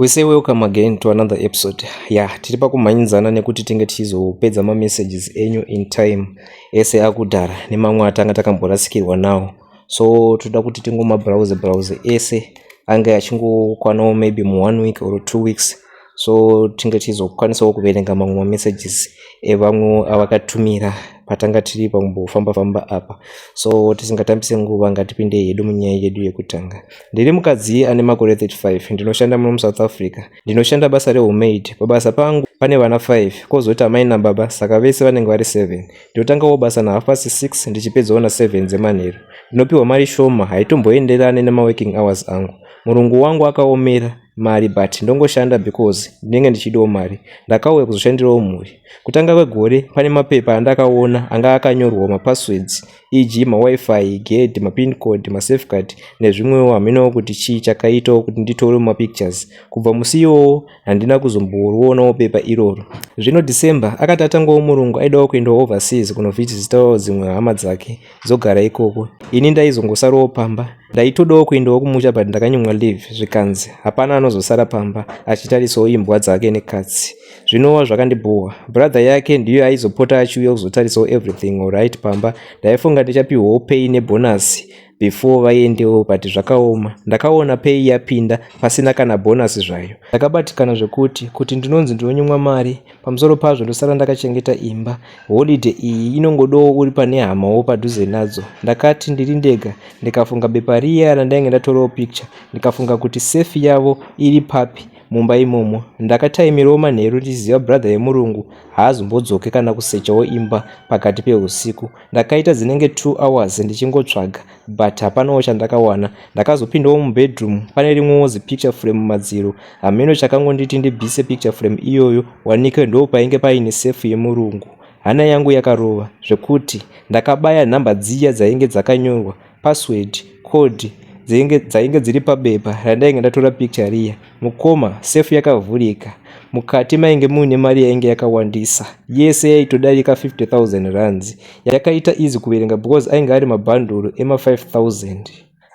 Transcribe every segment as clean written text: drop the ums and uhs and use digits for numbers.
We say welcome again to another episode. Yeah, tiri pakumhanyidzana nekuti tinge tichizopedza mamessages enyu in time ese akudhara nemamwe atanga takamborasikirwa nawo. So toda kuti tingomabrowse browse ese ange achingokwanawo maybe mu one week or 2 weeks, so tinge tichizokwanisawo kuverenga mamwe mamessages evamwe avakatumira patanga tiri pambofamba famba apa. So tisingatambise nguva, ngatipinde hedu munyaya yedu yekutanga. Ndiri mukadzi ane makore 35, ndinoshanda muno muSouth Africa. Ndinoshanda basa rehomaid. Pabasa pangu pane vana 5, kwozoti amai nababa, saka vese vanenge vari 7. Ndinotangawo basa na6:30, ndichipedzawo na7 dzemanheru. Ndinopiwa mari shoma, haitomboenderani nemaworking hours angu. Murungu wangu akaomera mari, but ndongoshanda because ndinenge ndichidawo mari. Ndakauya kuzoshandirawo mhuri. Kutanga kwegore pane mapepa andakaona anga akanyorwa mapasswords, e.g. maWiFi gate, mapin code, masafecard nezvimwewo. Hamenowo kuti chii chakaitawo kuti nditore mapictures. Kubva musi iwowo handina kuzomborionawo pepa iroro. Zvino December akati atangawo murungu aidawo kuendawo overseas kunovhizitawo dzimwe hama dzake dzogara ikoko. Ini ndaizongosarawo pamba. Ndaitodawo kuendawo kumusha, but ndakanyimwa leave, zvikanzi hapana anozosara pamba achitarisawo imbwa dzake nekatsi, zvinova zvakandibhowa. Brother yake ndiyo aizopota achiuya kuzotarisawo everything alright pamba. Ndaifunga ndichapiwawo pay nebonus before vaendewo, but zvakaoma. Ndakaona pay yapinda pasina kana bonus zvayo. Ndakabatikana zvekuti kuti ndinonzi ndinonyimwa mari, pamusoro pazvo ndosara ndakachengeta imba. Holiday iyi inongodawo uri pane hamawo padhuze nadzo. Ndakati ndiri ndega, ndikafunga bepa riya randainge ndatorawo picture, ndikafunga kuti safe yavo iri papi mumba imomo. Ndakataimirawo manheru ndichiziva brother yemurungu haazombodzoke kana kusechawo imba pakati peusiku. Ndakaita dzinenge 2 hours ndichingotsvaga, but hapanawo chandakawana. Ndakazopindawo mubedroom, pane rimwewo zipicture frame mumadziro. Hameno chakangonditi ndibvise picture frame iyoyo, wanike ndo painge paine sefu yemurungu. Hana yangu yakarova zvekuti ndakabaya nhamba dziya dzainge dzakanyorwa, password code dzainge dziri pabepa randainge ndatora picture riya. Mukoma, sefu yakavhurika. Mukati mainge muine mari yainge yakawandisa, yese yaitodarika 50,000 rands. Yakaita easy kuverenga because ainge ari mabhanduru ema5000.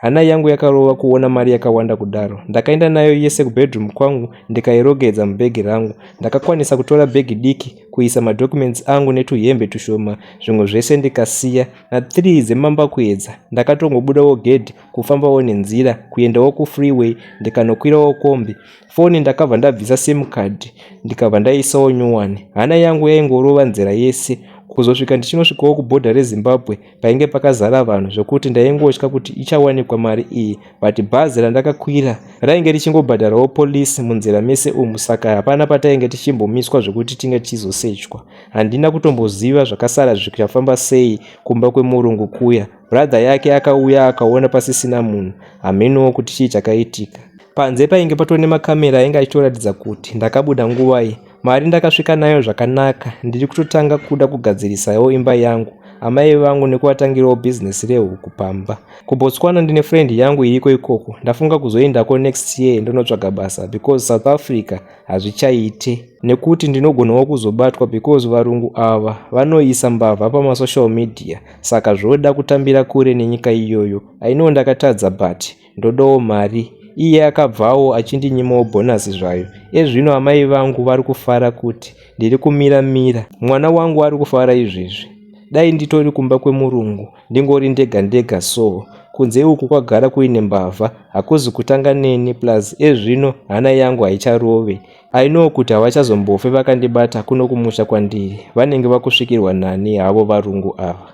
Hana yangu yakarova kuona mari yakawanda kudaro. Ndakaenda nayo yese kubedroom kwangu, ndikairongedza mubhegi rangu. Ndakakwanisa kutora bhegi diki, kuisa madocuments angu netuhembe tushoma, zvimwe zvese ndikasiya. Na3 dzemambakwedza ndakatongobudawo gedhi, kufambawo nenzira kuendawo kufreeway, ndikanokwirawo kombi. Foni ndakabva ndabvisa SIM card, ndikabva ndaisawo nyuwani. Hana yangu yaingorova nzira yese kuzosvika ndichinosvikawo kubhodha reZimbabwe. Painge pakazara vanhu zvokuti ndaingotya kuti ichawanikwa mari iyi, but bhazi randakakwira rainge richingobhadharawo polisi munzira mese umu, saka hapana patainge tichimbomiswa zvekuti tinge tichizosechwa. Handina kutomboziva zvakasara zvichafamba sei kumba kwemurungu kuya. Brother yake akauya akaona pasisina munhu. Hamenowo kuti chii chakaitika. Panze painge patova nemakamera ainge achitoratidza kuti ndakabuda nguvai. Mari ndakasvika nayo zvakanaka. Ndiri kutotanga kuda kugadzirisawo imba yangu, amai vangu, nekuvatangirawo bhizinesi rehuku pamba. KuBotswana ndine friend yangu iriko ikoko. Ndafunga kuzoendako next year ndonotsvaga basa because South Africa hazvichaite, nekuti ndinogonawo kuzobatwa because varungu ava vanoisa mbavha pamasocial media, saka zvoda kutambira kure nenyika iyoyo. I know ndakatadza, but ndodawo mari. Iye akabvawo achindinyimawo bhonasi zvayo. Ezvino amai vangu vari kufara kuti ndiri kumira mira. Mwana wangu ari kufara izvezvi. Dai nditori kumba kwemurungu, ndingori ndega ndega. So kunze uku kwagara kuine mbavha, hakuzi kutanga neni. Plus ezvino hana yangu haicharove. I know kuti havachazombofe vakandibata kuno kumusha kwandiri. Vanenge vakusvikirwa nani havo varungu ava?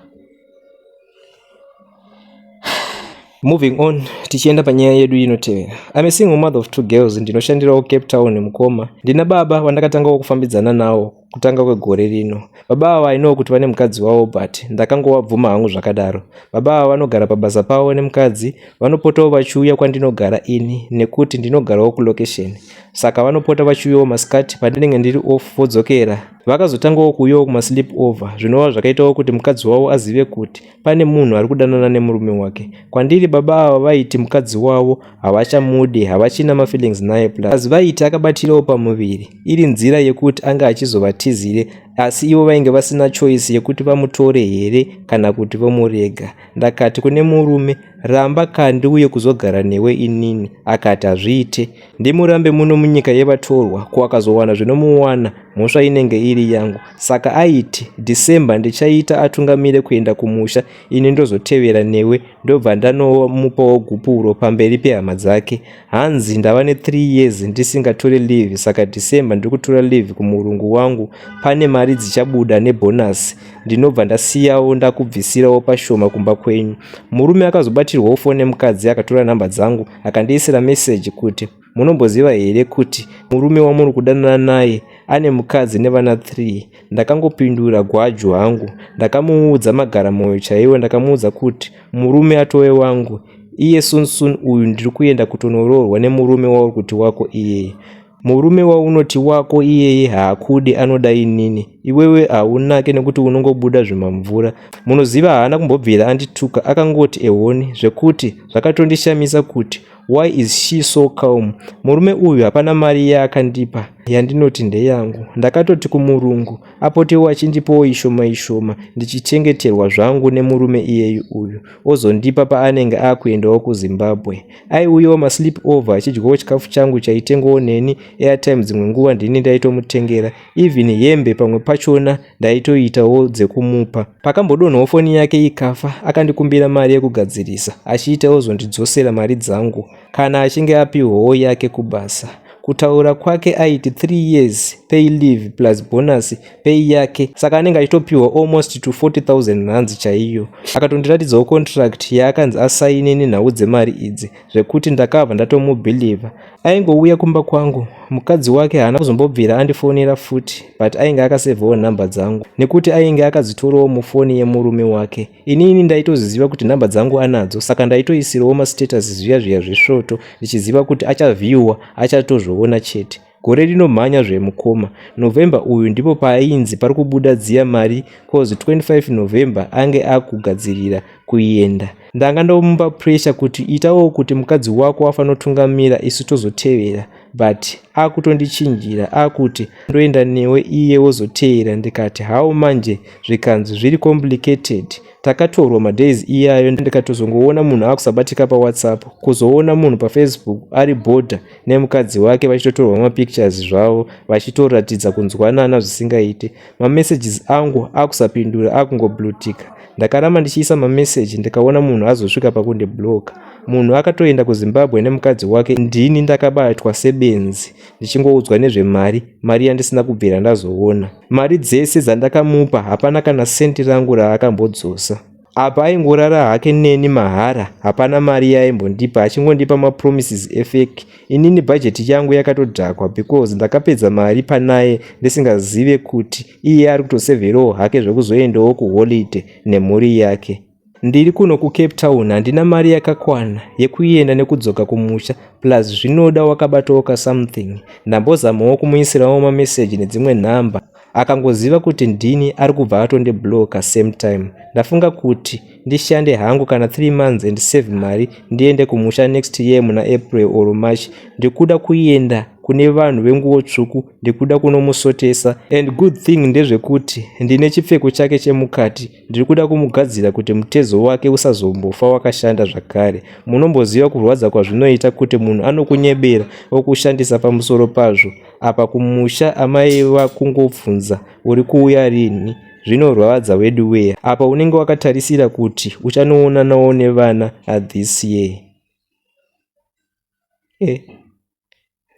Moving on, tichienda panyaya yedu inotevera. I'm a single mother of two girls. Ndinoshandirawo Cape Town. Mukoma, ndina baba vandakatangawo kufambidzana nawo kutanga kwegore rino. Baba ava, I know kuti vane mukadzi wavo, but ndakangovabvuma hangu zvakadaro. Baba ava vanogara pabasa pavo nemukadzi. Vanopotawo vachiuya kwandinogara ini, nekuti ndinogarawo kulocation, saka vanopota vachiuyawo masikati pandinenge ndiri off, vodzokera. Vakazotangawo kuuyawo kumasleep over, zvinova zvakaitawo kuti mukadzi wavo azive kuti pane munhu ari kudanana nemurume wake. Kwandiri baba ava vaiti mukadzi wavo havachamudi, havachina mafeelings naye, plus vaiti akabatirawo pamuviri, iri nzira yekuti anga achizovatizire. Asi ivo vainge vasina choice yekuti vamutore here kana kuti vomurega. Ndakati kune murume, ramba ka ndiuye kuzogara newe inini. Akati hazviite, ndimurambe muno munyika yevatorwa, ko akazowana zvinomuwana, mhosva inenge iri yangu. Saka aiti December ndichaita atungamire kuenda kumusha, ini ndozotevera newe, ndobva ndanomupawo gupuro pamberi pehama dzake. Hanzi ndava ne3 years ndisingatore leave, saka December ndiri kutora leave kumurungu wangu, pane mari dzichabuda nebhonasi, ndinobva ndasiyawo ndakubvisirawo pashoma kumba kwenyu. Murume akazobatirwawo foni nemukadzi, akatora nhamba dzangu, akandiisira meseji kuti munomboziva here kuti murume wamuri kudanana naye ane mukadzi nevana 3. Ndakangopindura gwaju hangu. Ndakamuudza magaramwoyo chaiwo, ndakamuudza kuti murume atove wangu iye soon soon uyu, ndiri kuenda kutonoroorwa nemurume wauri kuti wako iyeye. Murume waunoti wako iyeye haakudi, anoda inini. Iwewe haunake nekuti unongobuda zvimamvura. Munoziva, haana kumbobvira andituka, akangoti ehoni, zvekuti zvakatondishamisa kuti why is she so calm. Murume uyu hapana mari yaakandipa yandinoti ndeyangu. Ndakatoti kumurungu apotewo achindipawo ishoma ishoma, ndichichengeterwa zvangu nemurume iyeyu uyu, ozondipa paanenge akuendawo kuZimbabwe. Aiuyawo masleep over achidyawo chikafu changu chaitengwawo neni, airtime dzimwe nguva ndini ndaitomutengera, even hembe pamwe pachona ndaitoitawo dzekumupa. Pakambodonhawo foni yake ikafa, akandikumbira mari yekugadzirisa, achiita ozondidzosera mari dzangu kana achinge apiwawo yake kubasa. Kutaura kwake aiti 3 years pay leave plus bonus pay yake, saka anenge achitopiwa almost to 40,000 rands chaiyo. Akatondiratidzawo contract yaakanzi asaine nenhau dzemari idzi, zvekuti ndakabva ndatomubhilivha. Aingouya kumba kwangu, mukadzi wake haana kuzombobvira andifonera futi, but ainge akasevhawo nhamba dzangu nekuti ainge akadzitorawo mufoni yemurume wake. Inini ndaitoziva kuti nhamba dzangu anadzo, saka ndaitoisirawo mastatus zviya zviya zvesvoto, ndichiziva kuti achavhiwa, achatozvoona chete. Gore rinomhanya zvemukoma. November uyu ndipo paainzi pari kubuda dziya mari, cause 25 November ange akugadzirira kuenda. Ndanga ndomupa pressure kuti itawo kuti mukadzi wako afanotungamira, isu tozotevera, but akutondichinjira, akuti ndoenda newe iye wozoteera. Ndikati how manje? Zvikanzi zviri complicated. Takatorwa madays iyayo, ndikatozongoona munhu akusabatika paWhatsApp, kuzoona munhu paFacebook ari bhodha nemukadzi wake, vachitotorwa mapictures zvavo, vachitoratidza kunzwanana zvisingaite. Mamessages angu akusapindura, akungoblutika. Ndakaramba ndichiisa mameseji, ndikaona munhu azosvika pakundibloka. Munhu akatoenda kuZimbabwe nemukadzi wake, ndini ndakabatwa sebenzi ndichingoudzwa nezvemari, mari yandisina kubvira ndazoona. Mari dzese dzandakamupa hapana kana senti rangu raakambodzosa. Apa aingorara hake neni mahara, hapana mari yaaimbondipa, achingondipa mapromises efake. Inini bhajeti yangu yakatodhakwa because ndakapedza mari panaye ndisingazive kuti iye ari kutosevherawo hake zvekuzoendawo kuholiday nemhuri yake. Ndiri kuno kuCape Town, handina mari yakakwana yekuenda nekudzoka kumusha, plus zvinoda wakabatawo kasomething. Ndambozamawo kumuisirawo mameseji nedzimwe nhamba, akangoziva kuti ndini ari kubva atondibloka same time. Ndafunga kuti ndishande hangu kana 3 months and save mari, ndiende kumusha next year muna April or March. Ndikuda kuenda kune vanhu venguo tsvuku, ndikuda kunomusotesa. And good thing ndezvekuti ndine chipfeko chake chemukati, ndiri kuda kumugadzira kuti mutezo wake usazombofa wakashanda zvakare. Munomboziva kurwadza kwazvinoita kuti munhu anokunyebera okushandisa pamusoro pazvo. Apa kumusha amai vakungobvunza uri kuuya rini, zvinorwadza wedu weya. Apa unenge wakatarisira kuti uchanoonanawo nevana this year.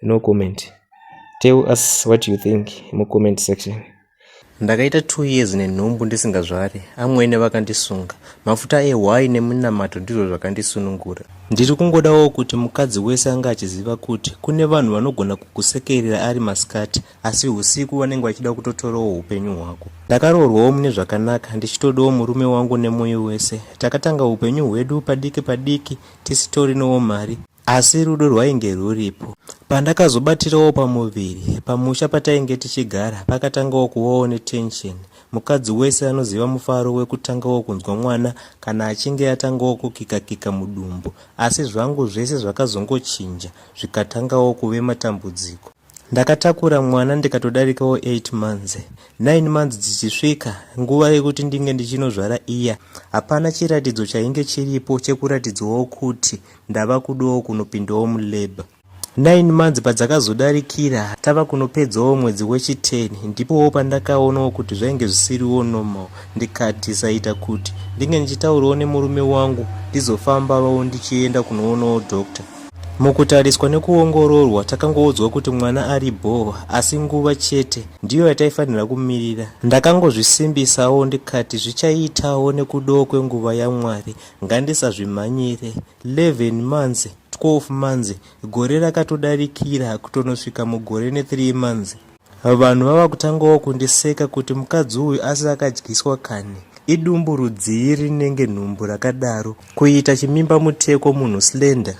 No comment. Tell us what you think mucomment section. Ndakaita 2 years nenhumbu ndisingazvari, amwene vakandisunga. Mafuta ehwai nemunamato ndizvo zvakandisunungura. Ndiri kungodawo kuti mukadzi wese anga achiziva kuti kune vanhu vanogona kukusekerera ari masikati, asi usiku vanenge vachida kutotorawo upenyu hwako. Ndakaroorwawo mune zvakanaka, ndichitodawo murume wangu nemwoyo wese. Takatanga upenyu hwedu padiki padiki, tisitorinowo mari, asi rudo rwainge rwuripo. Pandakazobatirawo pamuviri, pamusha patainge tichigara pakatangawo kuvawo netension. Mukadzi wese anoziva mufaro wekutangawo kunzwa mwana kana achinge atangawo kukika-kika mudumbu, asi zvangu zvese zvakazongochinja zvikatangawo kuve matambudziko. Ndakatakura mwana ndikatodarikawo 8 months, 9 months dzichisvika nguva yekuti ndinge ndichinozvara iya hapana chiratidzo chainge chiripo chekuratidzawo kuti ndava kudawo kunopindawo mulabour. 9 months padzakazodarikira tava kunopedzawo mwedzi wechi10 ndipowo pandakaonawo kuti zvainge zvisiriwo normal ndikadhisaita kuti ndinge ndichitaurawo nemurume wangu ndizofambawo ndichienda kunoonawo doctor. Mukutariswa nekuongororwa takangoudzwa kuti mwana ari bhoo asi nguva chete ndiyo yataifanira kumirira. Ndakangozvisimbisawo ndikati zvichaitawo nekudawo kwenguva yaMwari ngandisazvimhanyire. 11 months, 12 months, gore rakatodarikira kutonosvika mugore ne3 months. Vanhu vava kutangawo kundiseka kuti mukadzi uyu asi akadyiswa kani. Idumbu rudzii rinenge nhumbu rakadaro kuita chimimba muteko munhu slender.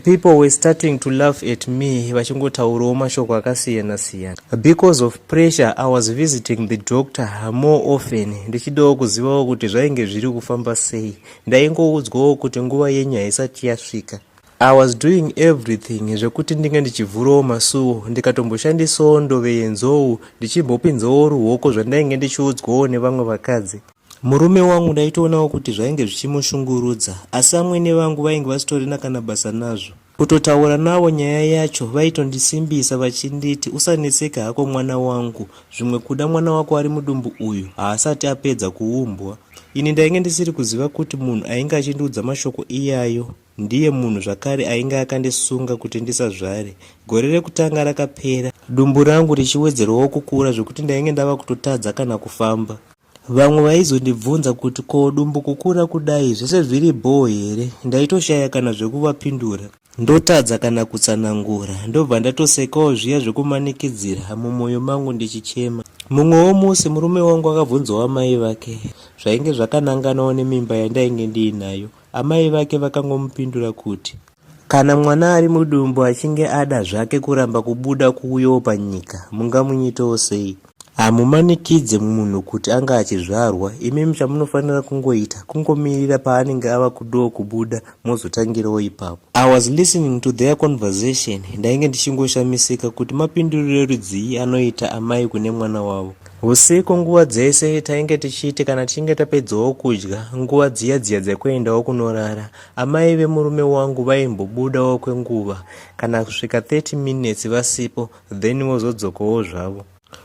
People were starting to laugh at me vachingotaurawo mashoko akasiyana siyana. Because of pressure I was visiting the doctor more often ndichidawo kuzivawo kuti zvainge zviri kufamba sei. Ndaingoudzwawo kuti nguva yenyu haisati yasvika. I was doing everything zvekuti ndinge ndichivhurawo masuo ndikatomboshandisawo ndove yenzou ndichimbopinzawo ruoko zvandainge ndichiudzwawo nevamwe vakadzi. Murume wangu ndaitoonawo kuti zvainge zvichimushungurudza asi amwene vangu vainge vasitorina kana basa nazvo. Kutotaura navo nyaya yacho vaitondisimbisa vachinditi usanetseke hako mwana wangu zvimwe kuda mwana wako ari mudumbu uyu haasati apedza kuumbwa. Ini ndainge ndisiri kuziva kuti munhu ainge achindiudza mashoko iyayo ndiye munhu zvakare ainge akandisunga kuti ndisazvare. Gore rekutanga rakapera dumbu rangu richiwedzerawo kukura zvekuti ndainge ndava kutotadza kana kufamba. Vamwe vaizondibvunza kuti ko dumbu kukura kudai zvese zviri bhoo here? Ndaitoshaya kana zvekuvapindura. Ndotadza kana kutsanangura ndobva ndatosekawo zviya zvekumanikidzira mumwoyo mangu ndichichema. Mumwewo musi murume wangu akabvunzawo amai vake zvainge zvakananganawo nemimba yandainge ndiinayo. Amai vake vakangomupindura kuti kana mwana ari mudumbu achinge ada zvake kuramba kubuda kuuyawo panyika mungamunyitawo sei? Hamumanikidze munhu kuti anga achizvarwa, imimi chamunofanira kungoita kungomirira paanenge ava kudawo kubuda mozotangirawo ipapo. I was listening to their conversation ndainge ndichingoshamisika kuti mapinduriro rudzii anoita amai kune mwana wavo. Usiku nguva dzese tainge tichiti kana tichinge tapedzawo kudya nguva dziya dziya dzekuendawo kunorara amai vemurume wangu vaimbobudawo kwenguva kana kusvika 30 minutes vasipo then vozodzokawo zvavo.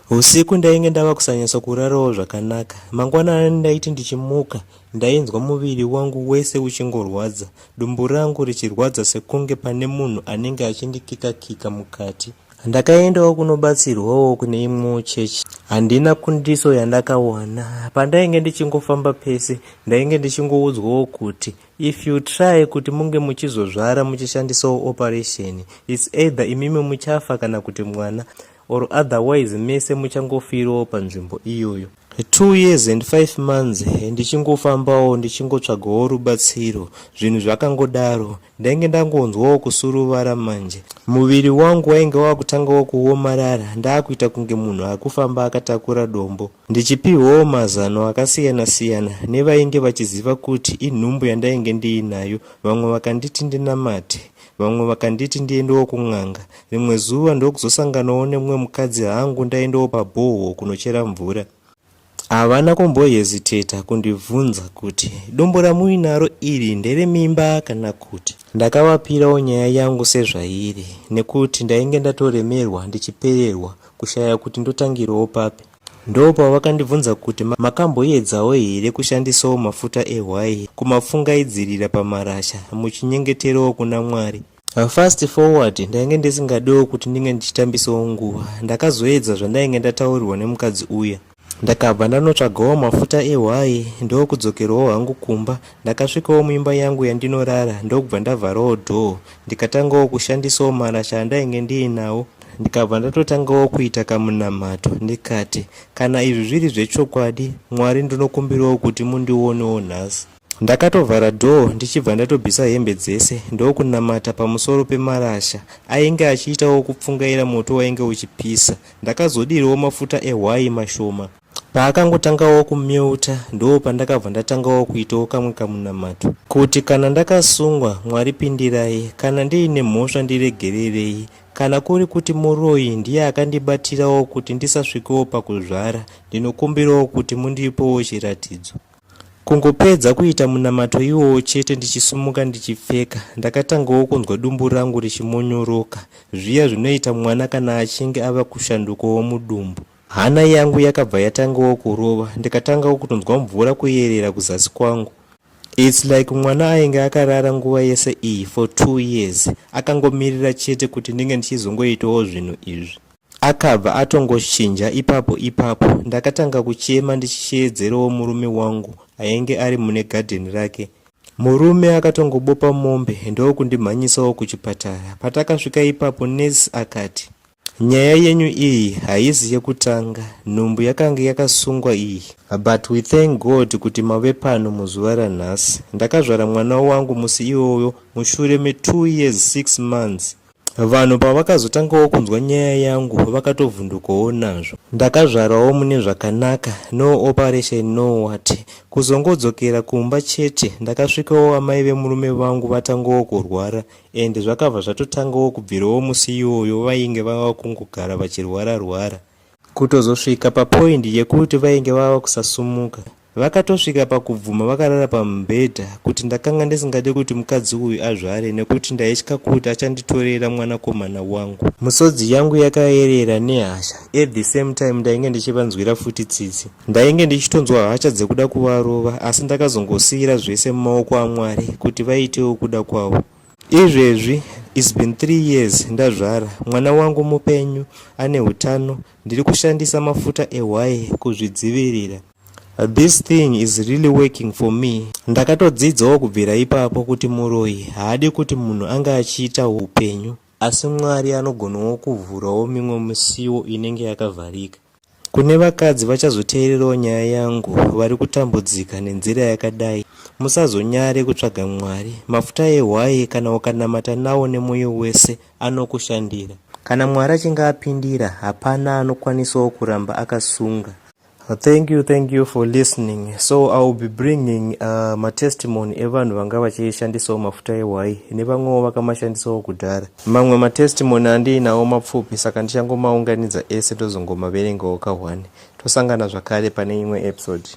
Usiku ndainge ndava kusanyatsa kurarawo zvakanaka. Mangwanani ndaiti ndichimuka ndainzwa muviri wangu wese uchingorwadza, dumbu rangu richirwadza sekunge pane munhu anenge achindikika-kika mukati. Ndakaendawo kunobatsirwawo kune imwewo chechi. Handina kundiso yandakawana. Pandainge ndichingofamba pese ndainge ndichingoudzwawo kuti if you try kuti munge muchizozvara muchishandisawo operation it's either imimi muchafa kana kuti mwana or otherwise mese muchangofirawo panzvimbo iyoyo. 2 years and 5 months ndichingofambawo ndichingotsvagawo rubatsiro zvinhu zvakangodaro ndainge ndangonzwawo kusuruvara manje muviri wangu wainge wakutangawo kuomarara ndaakuita kunge munhu akufamba akatakura dombo ndichipihwawo mazano akasiyana siyana nevainge vachiziva kuti inhumbu yandainge ndiinayo vamwe vakanditi ndinamate vamwe vakanditi ndiendewo kun'anga rimwe zuva ndokuzosanganawo nemumwe mukadzi hangu ndaendawo pabhoho kunochera mvura havana kumboheziteta kundibvunza kuti dumbu ramuinaro iri nderemimba kana kuti ndakavapirawo nyaya yangu sezvairi nekuti ndainge ndatoremerwa ndichipererwa kushaya kuti ndotangirawo papi ndopavakandibvunza kuti makamboedzawo here kushandisawo mafuta ehwai kumapfungaidzirira pamarasha muchinyengeterawo kuna Mwari. Fast forward ndainge ndisingadiwo kuti ndinge ndichitambisawo nguva ndakazoedza zvandainge ndataurirwa nemukadzi uya ndakabva ndanotsvagawo mafuta ehwai ndokudzokerawo hangu kumba ndakasvikawo muimba yangu yandinorara ndokubva ndavharawo dhoo ndikatangawo kushandisawo marasha andainge ndiinawo ndikabva ndatotangawo kuita kamunamato ndikati kana izvi zviri zvechokwadi Mwari ndinokumbirawo kuti mundionewo nhasi. Ndakatovhara dhoo ndichibva ndatobvisa hembe dzese ndokunamata pamusoro pemarasha ainge achiitawo kupfungaira moto wainge uchipisa. Ndakazodirawo mafuta ehwai mashoma. Paakangotangawo kumeuta ndopandakabva ndatangawo kuitawo kamwe kamunamato. Kuti kana ndakasungwa Mwari pindirai, kana ndiine mhosva ndiregererei. Kana kuri kuti muroyi ndiye akandibatirawo kuti ndisasvikewo pakuzvara, ndinokumbirawo kuti mundipewo chiratidzo. Kungopedza kuita munamato iwowo chete ndichisumuka ndichipfeka, ndakatangawo kunzwa dumbu rangu richimonyoroka, zviya zvinoita mwana kana achinge ava kushandukawo mudumbu. Hana yangu yakabva yatangawo kurova ndikatangawo kutonzwa mvura kuyerera kuzasi kwangu. It's like mwana ainge akarara nguva yese iyi for 2 years akangomirira chete kuti ndinge ndichizongoitawo zvinhu izvi. Akabva atongochinja ipapo ipapo. Ndakatanga kuchema ndichisheedzerawo murume wangu ainge ari mune garden rake. Murume akatongobopa mombe ndokundimhanyisawo kuchipatara. Patakasvika ipapo nurse akati, Nyaya yenyu iyi haizi yekutanga, nhumbu yakange yakasungwa iyi. But we thank God kuti mave pano muzuva ranhasi. Ndakazvara mwana wangu musi iwoyo mushure me 2 years 6 months. Vanhu pavakazotangawo kunzwa nyaya yangu vakatovhundukawo nazvo. Ndakazvarawo mune zvakanaka, no operation no what. Kuzongodzokera kumba chete ndakasvikawo amai vemurume vangu vatangawo kurwara and zvakabva zvatotangawo kubvirawo musi iwoyo vainge vava kungogara vachirwara rwara. Kutozosvika papoint yekuti vainge vava kusasumuka. Vakatosvika pakubvuma vakarara pamubhedha kuti ndakanga ndisingade kuti mukadzi uyu azvare nekuti ndaitya kuti achanditorera mwanakomana wangu. Musodzi yangu yakayerera nehasha at the same time ndainge ndichivanzwira futi tsitsi. Ndainge ndichitonzwa hasha dzekuda kuvarova asi ndakazongosiira zvese mumaoko aMwari kuti vaitewo kuda kwavo. Izvezvi it's been 3 years ndazvara, mwana wangu mupenyu, ane hutano, ndiri kushandisa mafuta ehwai kuzvidzivirira. This thing is really working for me. Ndakatodzidzawo kubvira ipapo kuti muroyi haadi kuti munhu ange achiita hupenyu asi Mwari anogonawo kuvhurawo mimwe misiwo inenge yakavharika. Kune vakadzi vachazoteererawo nyaya yangu vari kutambudzika nenzira yakadai, musazonyare kutsvaga Mwari. Mafuta ehwai kana ukanamata nawo nemoyo wese anokushandira. Kana Mwari achinge apindira hapana anokwanisawo kuramba akasunga. Thank you, thank you for listening. So I will be bringing matestimony evanhu vanga vachishandisawo mafuta ehwai nevamwewo vakamashandisawo kudhara. Mamwe matestimony andiinawo mapfupi saka ndichangomaunganidza ese ndozongomaverengawo kahwani. Tosangana zvakare pane imwe episode.